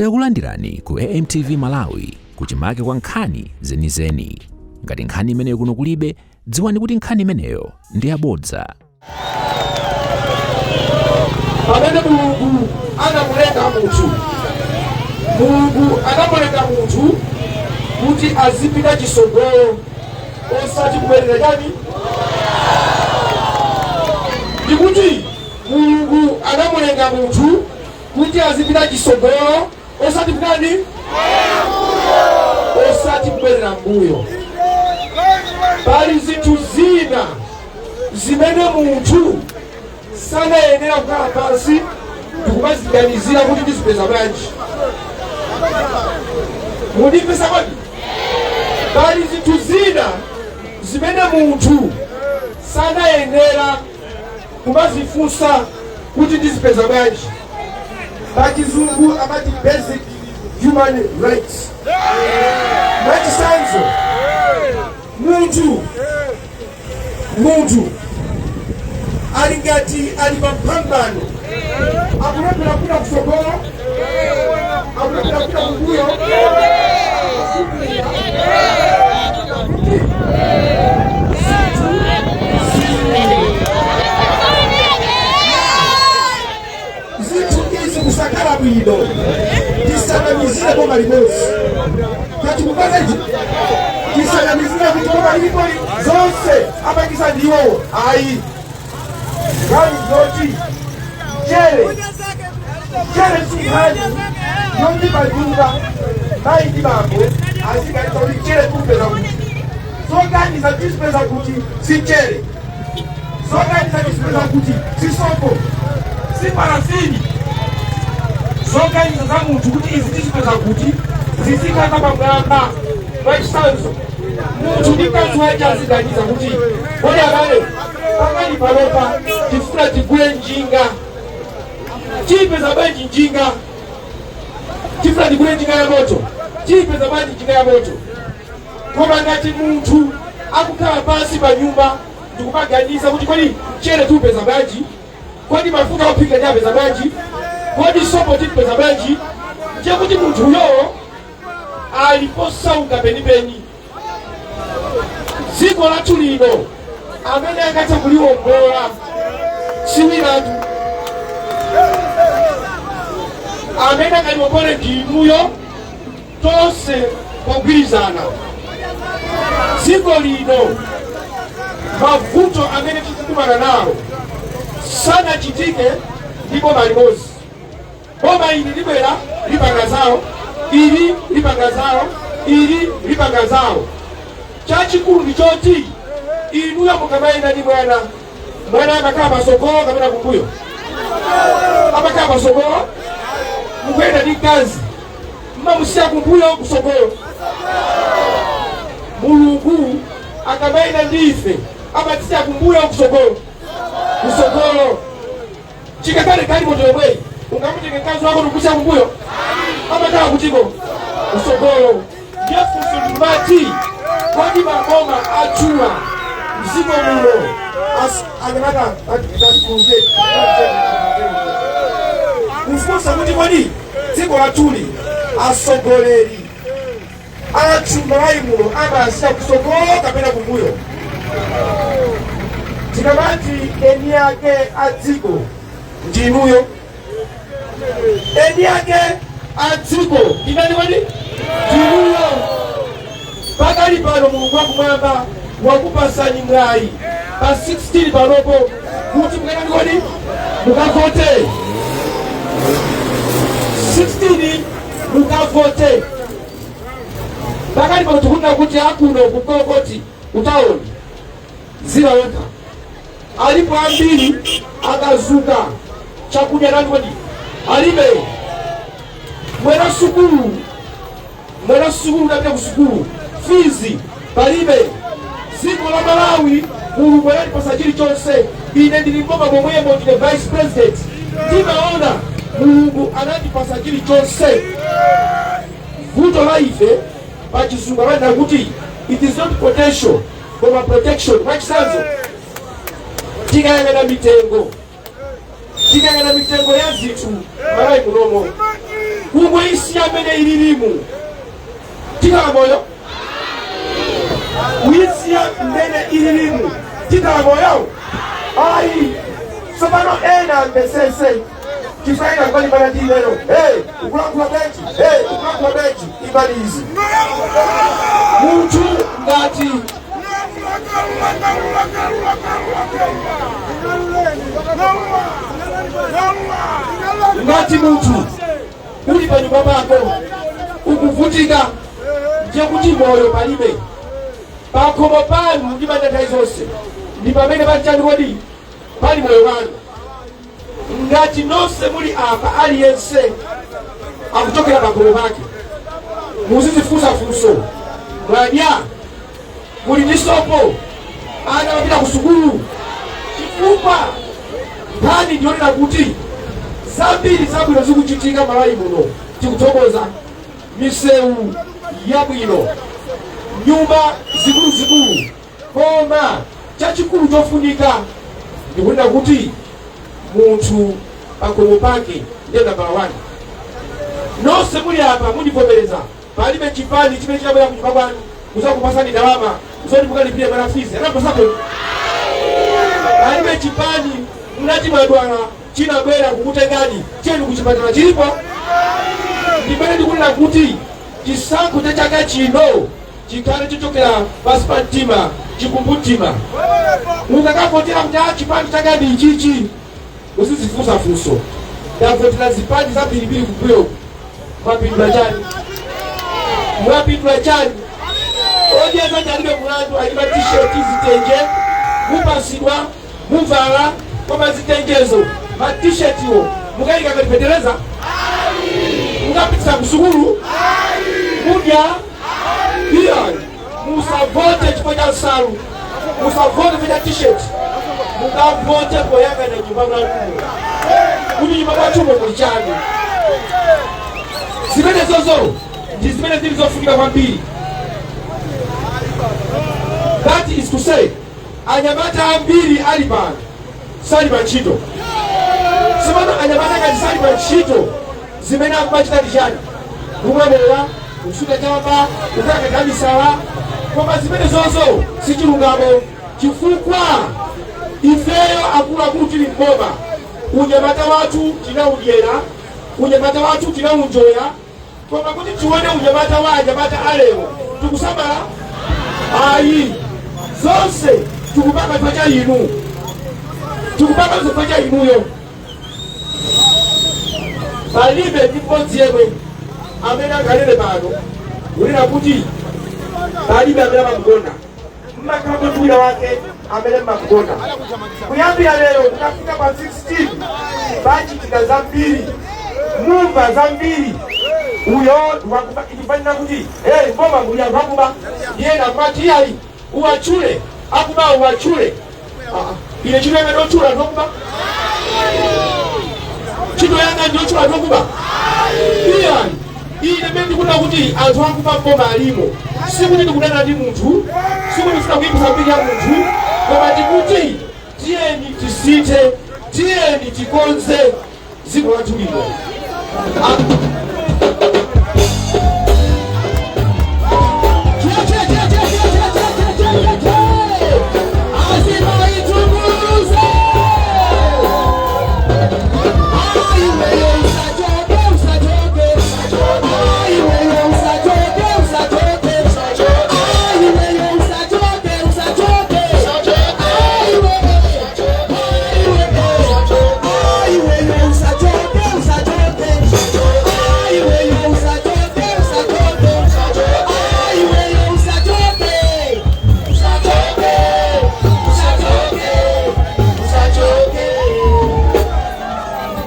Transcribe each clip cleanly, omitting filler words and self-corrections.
Takulandirani ku AMTV Malawi, kuchimake kwa nkhani zenizeni. Ngati nkhani imeneyo kuno kulibe, dziwani kuti nkhani imeneyo ndi yabodza. Pamene Mulungu anamulenga munthu, Mulungu anamulenga munthu kuti azipita chisogolo, osati kubwerera chani. Ndikuti Mulungu anamulenga munthu kuti azipita chisogolo, osati kutani, osati kubwerera mbuyo. Pali zinthu zina zimene munthu sanayenera kukhala pansi ndikumaziganizira kuti ndizipeza bwanji. Mundimvesa kodi? Pali zinthu zina zimene munthu sanayenera kumazifunsa kuti ndizipeza bwanji. Pachizungu amati basic human rights. Mwachitsanzo, munthu ali ngati ali pamphambano, akulephera kupita kutsogolo, akulephera kupita kumbuyo, kuti zinthu izi kusakhala bwino. Tisanamizire boma limodzi kachikupatechi, tisanamizire kuti boma lilipoli zonse apangisa ndiwowo, ayi. Nkhani zoti chere chere si nkhani yoti panyumba mayi ndi bambo aziganiza kuti chere tikupeza kuti, zoganiza tizipeza kuti si chere, zoganiza tizipeza kuti si sopo, si parafini. Zoganiza za munthu kuti izi tizipeza kuti zizikhala pamwamba. Mwachitsanzo, munthu ndi mkazi wake aziganiza kuti, kodi abale, pakali panopa tifuna tigule njinga, tiyipeza bwanji njinga? Tifuna tigule njinga ya moto, tiyipeza bwanji njinga ya moto? Koma ngati munthu akukhala pansi pa nyumba ndikumaganiza kuti, kodi mchere tiupeza bwanji? Kodi mafuta ophika tiapeza bwanji? Kodi sopo tipeza bwanji? Ndiye kuti munthuyo ali posauka penipeni. Dziko lathu lino amene angathe kuliwombola si winatu, amene angaliwombole ndi inuyo tonse pogwirizana. Dziko lino mavuto amene tikukumana nawo sanachitike ndi boma limodzi. Boma ili libwera, lipanga zawo, ili lipanga zawo, ili lipanga zawo. Chachikulu ndi choti inuyo mukamayenda ndi mwana, mwana amakhala pasogolo kapena kumbuyo? Amakhala pasogolo. Mukuyenda ndi mkazi, mmamusiya kumbuyo, kusogolo? Mulungu akamayenda ndi ife amatisiya kumbuyo, kusogolo? Kusogolo. Chikakhale galimoto yomweyi, ungamutenge mkazi wako ndikusiya kumbuyo? Amakhala kutiko? Kusogolo. Ndiye funso ndimati, kodi maboma athuwa mdziko muno anyamata kufunsa kuti, kodi dziko lathuli atsogoleri athu Malawi muno amasiya kusogolo kapena kumbuyo? Tikamati eni ake a dziko ndinuyo, eni ake a dziko ndinani kodi? Ndinuyo. Pakali pano Mulungu wakumwamba wakupasani mwayi pa 16 panopo kuti mukatani kodi? Mukavote 16, mukavote. Pakali pano tikunena kuti akuno kukokoti kutawuni zilaweka alipo ambiri akazuka chakudya nani kodi? Alibe. Mwana sukulu, mwana sukulu unapita ku sukulu, fees palibe. Dziko la Malawi Mulungu anatipasa chilichonse. Ine ndili mboma momwemo, ndine vice president, ndimaona Mulungu anatipasa chilichonse. Vuto la ife, pachizungu amanena kuti it is not potential koma protection. Mwachitsanzo, tikayang'ana mitengo, tikayang'ana mitengo ya zinthu Malawi munomo, Kungoisiya mmene ililimu, tikhala moyo? Kuyisiya mmene ililimu, tikhala moyo? Ayi. Tsopano ena amvesese, chifukwa ena kwalimbana ndi lero. Hey, ukulankhula bwanji? Hey, ukulankhula bwanji? Imalizi munthu ngati munthu uli pa nyumba pako ukuvutika, ndiye kuti moyo palibe. Pakhomo panu ndi banja nthawi zonse ndi pamene pali chani kodi? Pali moyo wanu. Ngati nonse muli apa, aliyense akuchokera pakhomo pake, muzizifunsa funso: mwadya? Muli ndi sopo? Ana amapita ku sukulu? Chifukwa nkhani ndiyonena kuti zambiri zabwino zikuchitika Malawi muno, tikuthokoza misewu yabwino, nyumba zikuluzikulu, koma chachikulu chofunika ndikunena kuti munthu pakhomo pake ndiye nambala 1. Nonse muli apa mundivomereza, palibe chipani chimene chinabwera kunyumba kwanu kuzakupasani ndalama zoti mukalipire mwana fees. Anapasako? Palibe chipani munati mwadwala chinabwera kukutengani chenu kuchipatala. Chilipo? Ndimene ndikunena kuti chisankho cha chaka chino chikhale chochokera pansi pa mtima, chikumbumtima. Mukakavotera kuti a chipani changa ndi ichichi, muzizifunsa funso: ndavotera zipani zambirimbiri kumbuyo, mwapindula chani? Mwapindula chani? Odya zake alibe mulandu ali ma t-shirt, zitenje mupasidwa, muvala, koma zitenjezo, ma t-shirt wo mukayika ngati fetereza? Mukapitisa kusukulu? Mudya? Iyayi. Musavote chifukwa cha nsalu, musavote chifukwa cha t-shirt. Mukavote poyang'ana nyumba mwanumo kuti nyumba mwathumo muli chani. Zimenezozo ndi zimene zili zofunika kwambiri. That is to say, anyamata ambiri ali pano sali pa ntchito. Tsopano anyamata ngati sali pa ntchito, zimene akumachita ndi chani? Kumwa mowa, kusuta chamba, kukhala misala. Koma zimene zozo si chilungamo, chifukwa ifeyo akuluakulu tili mboma, unyamata wathu tinaudyera, unyamata wathu tinaunjoya. Koma kuti tione unyamata wa anyamata alero, tikusamala? Ayi. Zonse tikupanga chifukwa cha inu, tikupanga chifukwa cha inuyo. Palibe ndi mmodzi yemwe amene anganene pano kunena kuti palibe amene amamukonda. Mmakhala ndi wina wake amene mmamukonda. Kuyambira lero kukafika pa 16 pachitika zambiri, mumva zambiri. Uyo wakuba, ikufanira kuti hey, mboma muli anthu akuba. Ndiye nakumati iyayi, uwatchule akuba, uwatchule. Ah, ine ntchito yanga ndotchula anthu akuba? Ntchito yanga ndiyotchula anthu akuba? Iyayi. Ine mmene ndikunena kuti anthu akuba mboma alimo, sikuti ndikudana ndi munthu, sikuti ndifuna kuyipitsa mbiri ya munthu, koma ndikuti tiyeni tisinthe, tiyeni tikonze dziko lathu lino. Ah.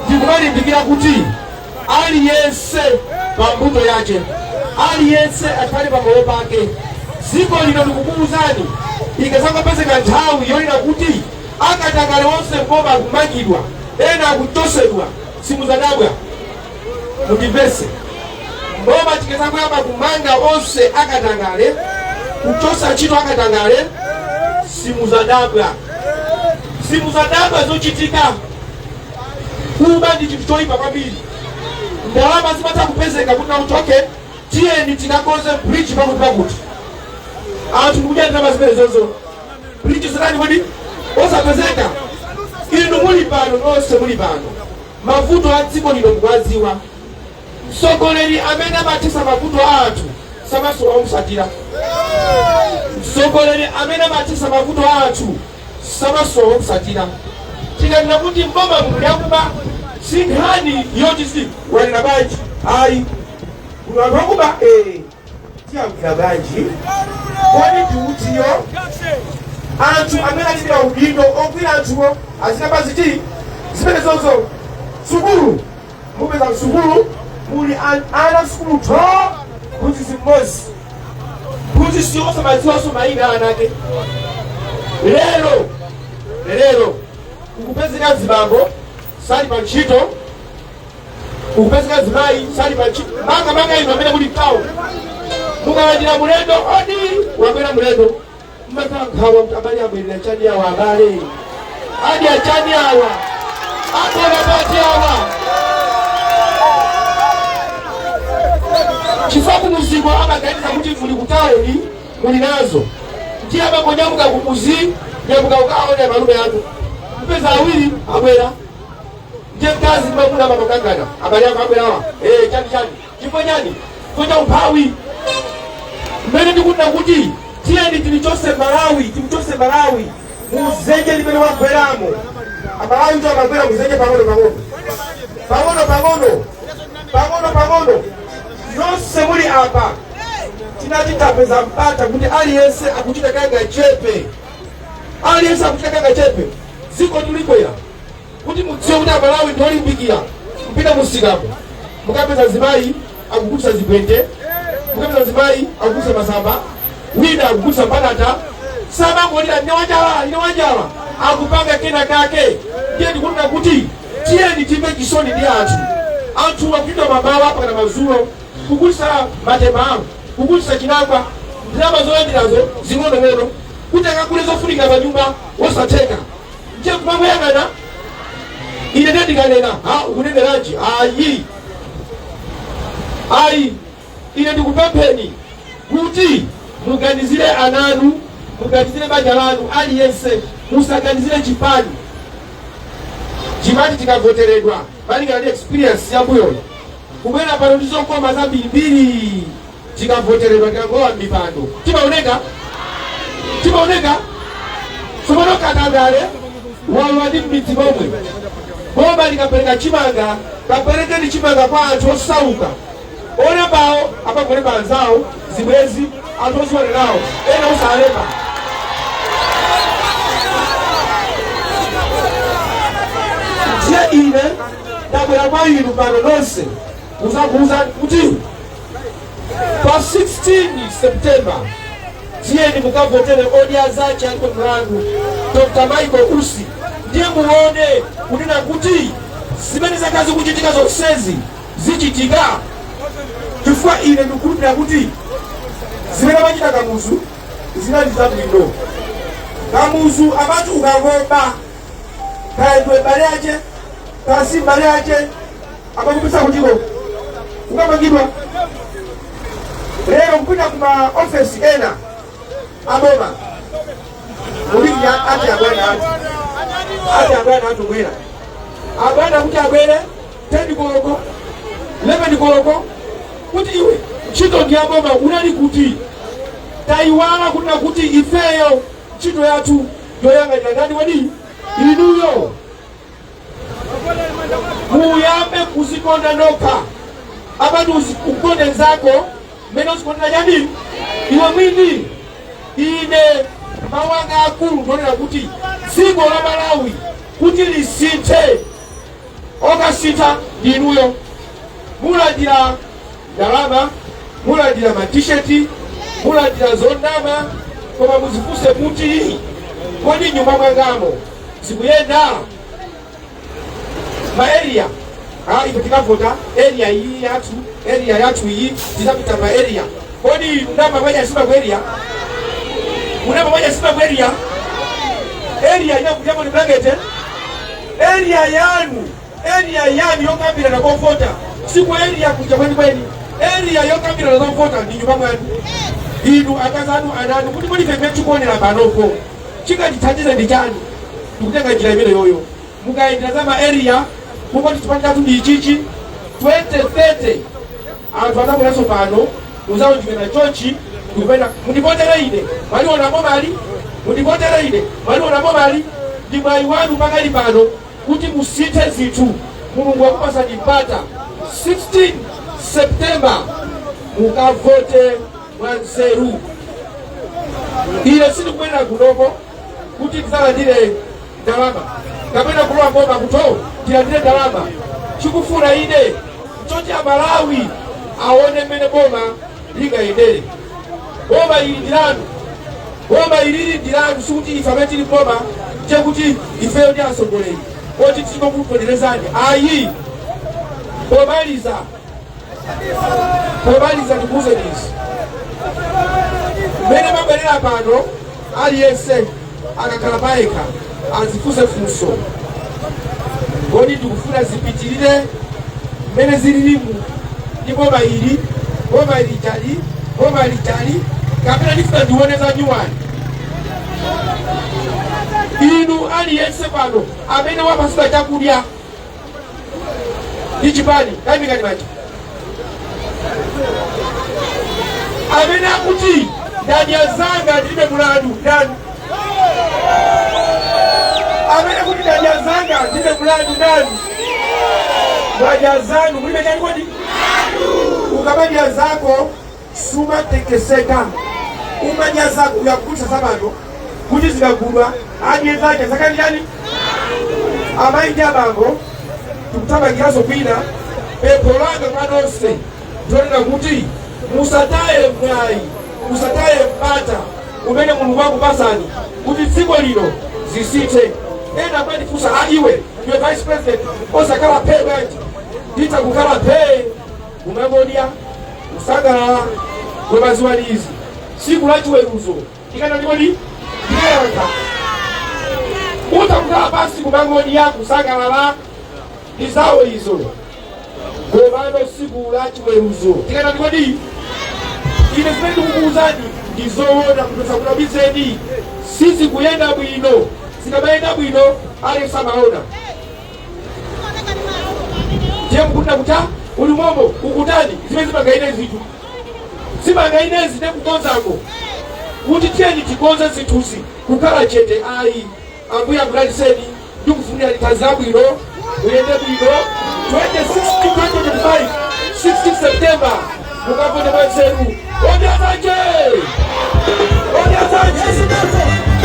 Ndikumalimbikira kuti aliyense pa mbuto yache, aliyense akhale pamalo pake. Dziko lino, ndikukuwuzani, ikazangopezeka nthawi yonena kuti akatangale onse mboma akumangidwa, ena akuchosedwa, simuzadabwa. Mundimvese, mboma tikazangoyamba kumanga onse akatangale, kuchosa ntchito akatangale, simuzadabwa, simuzadabwa zochitika. Kuba ndi chinthu choyipa kwambiri. Ndalama zimatha kupezeka kuti nauchoke, tiyeni tikakonze bridge pakuti pakuti anthu ndikudya ndalama zimene zozo, bridge zitani kodi osapezeka. Inu muli pano, nonse muli pano, mavuto a dziko lino mukuwadziwa. Mtsogoleri amene amathesa mavuto a anthu samasowa omusatira. Mtsogoleri amene amathesa mavuto a anthu samasowa omusatira. Tikanena kuti mboma muno lyakuba, si nkhani yoti si wanena bwanji, ayi. Kuno anthu akuba, tiyambira bwanji? Kodi ndiutiyo anthu amene alibe udindo ogwira anthuwo azikamba ziti zimene zozo? Sukulu, mupeza msukulu muli ana sukulu tho, mphunzitsi mmodzi, mphunzitsi osamadziwanso mayina ana ake. Lero lero ukupezeka zibambo sali pa ntchito, ukupezeka zimayi sali pa ntchito. Makamaka inu amene muli mtawo, mukalandira mulendo, odi wabwera mulendo, mmakhala nkhawa kuti abale abwerera chani awa, abale adya chani awa, agona pati awa, chifukwa kumuziko amaganiza kuti muli kutawuni muli nazo. Ndiye amangonyamuka kumuzi, nyamuka ukaone malume anu, mpeza awiri abwera. Ndiye mkazi ndi mwamuna amakangana, abale ako abwerawa, chani chani, chifukwa chani? Chifukwa cha umphawi. Mmene ndikunena kuti tiyeni tilichose Malawi, timuchose Malawi muzenje limene wagweramo. Amalawi to amagwera muzenje pang'ono pang'ono, pang'ono pang'ono, pang'ono pang'ono. Nonse muli apa, tinati tapeza mpata kuti aliyense akuchita kanga chepe, aliyense akuchita kanga chepe, dziko tulikwera. Kuti mudziwe kuti Amalawi ndi olimbikira, mpita musikamo mukapeza zimayi akugulitsa zibwente, mukapeza zimayi akugulitsa masamba, wina akugulitsa mbatata. Samangolira ine wanjala, ine wanjala, akupanga kena kake. Ndiye ndikunena kuti tiyeni timve chisoni ndi anthu. Anthu akuchita mamawa pakana madzulo kugulitsa matemba, kugulitsa chinangwa, ndalama zolandirazo zing'onong'ono kuti akagule zofunikira pa nyumba wosatheka. Ndiye kumangoyang'ana ine, ndiye ndikanena, ha, ukuneneranji? Ayi, ayi, ine ndikupempheni kuti muganizire ananu, muganizire banja lanu, aliyense, musaganizire chipani. Chipani chikavoteredwa malingana ndi experience yambuyoyo, kubwera pano ndi zokoma zambirimbiri. Tikavoteredwa, tikangowa m'mipando, timaoneka timaoneka. Tsopano katangale walowa ndi m'midzi momwe. Boma likapereka chimanga, kaperekeni chimanga kwa anthu osauka, olembawo apangolemba anzawo, zibwezi, anthu oziwana nawo, ena osalemba. Ndiye ine ndabwera kwa inu pano nonse kuzakuwuzani kuti pa 16 September tiyeni mukavotere Odya Zake Alibe Mlandu, Dr Michael Usi. Ndiye muone kunena kuti zimene zakhala zikuchitika zonsezi zichitika, chifukwa ine ndikukhulupirira kuti zimene amachita Kamuzu zinali zabwino. Kamuzu amati ukangoba, kaya ndiwe mbale ache kaya si mbale ache, amakupitsa kutiko ukamangidwa. Lero kupita kuma ofesi ena aboma, muliki ati abwana, ati abwana atubwera, abwana kuti abwere 10 koloko, 11 koloko, kuti iwe ntchito ndi yaboma, unali kuti? Tayiwala kunena kuti ifeyo ntchito yathu yoyang'anira ndani kodi? Inuyo. Muyambe kuzikonda nokha. Apati ukonde nzako mmene uzikondera chani? Iwe mwini. Ine mawu anga akulu ndionera kuti dziko la Malawi kuti lisinthe, okasintha ndi inuyo. Mulandira ndalama, mulandira matisheti, mulandira zonama, koma muzifunse kuti kodi nyumba mwangamo zikuyenda? Ma area, ha, ife tikavota area iyi yathu, area yathu iyi tizapita ma area. Kodi munayamba mwadya nsima ku area? Munayamba mwadya nsima ku area? Area inakudyamo ni blanket? Area yanu, area yanu yokambirana kovota Siku area kuja kwenikweni, area yokambirana zovota ndi nyumba mwanu, inu, akazi anu, ana anu, kuti mulife mmene tikuonera panopo chingatithandize ndi chani? Tikutenga njira imene yoyo. Mukayendera za ma area, mupoti chipani chathu ndi ichichi. 2030 anthu adzabweranso pano muzaunjikana chonchi ndikupenda, "Mundivotere ine, mwaliona bomali, mundivotere ine, mwaliona bomali." Ndi mwayi wanu pakali pano kuti musinthe zinthu. Mulungu wakupasani mpata. 16 September mukavote mwanzeru. Ine sindikubwerera kunoko kuti tizalandire ndalama kapena kulowa boma kuto tilandire ndalama. Chikufuna ine choti Amalawi aone mmene boma lingayendere. Boma ili ndi lanu, boma ilili ndi lanu. Sikuti ife amene tili boma chekuti ifeyo ndi atsogoleri oti tingokuponderezani, ayi. Pomaliza ndikuuze izi: mmene mabwerera pano, aliyense akakhala payekha azifunse funso, "Kodi ndikufuna zipitirire mmene zililimu ndi boma ili, boma lijali, boma lijali, kapena ndifuna ndione za nyuwani?" Inu aliyense pano amene wapasula chakudya ndi chipani, kayimikani manja. Amene akuti, "Ndadya zanga, ndilibe mulandu," ndani? Amene kuti, "Ndadya zanga, ndilibe mulandu," ndani? Mwadya zanu, mulibe chani kodi? Ukamadya zako sumatekeseka. Umadya zako, uyakugulisa sabano kuti zikagulwa adye zake zakani chani. Amayi ndi abambo, tikuthamangiranso kwina. Pempho langa kwa nonse ndionena kuti musataye mwayi, musataye mpata umene Mulungu akupasani kuti dziko lino zisinthe. Ena amandifunsa, "A iwe, ndiwe vice president, osakhala phee bwanji?" Nditha kukhala phee, kumangodya, kusangalala, koma ziwani izi, tsiku la chiweruzo ikana ndikodi ndikayankha. Utha kukhala pasi, kumangodya, kusangalala, ndi zawo izo, komano tsiku la chiweruzo tikana ndikodi. Ine zimene ndikukuwuzani ndi zoona, kuti sakunamizeni. Sizikuyenda bwino. Zikamayenda bwino aliyense amaona. Ndiye mukunena kuti, "Ah, uli mombo ukutani?" Zimene zimangaine zinthu zimangaine zine kukonzako kuti tiyeni tikonze zinthuzi. Kukhala chete ayi. Ambuye akudalitseni, ndikufunirani thanzi labwino, muyende bwino. 2016 2025 16 September mukavote mwanzeru. Odya zake, odya zake.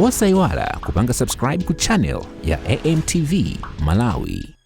Osayiwala kupanga subscribe ku channel ya AMTV Malawi.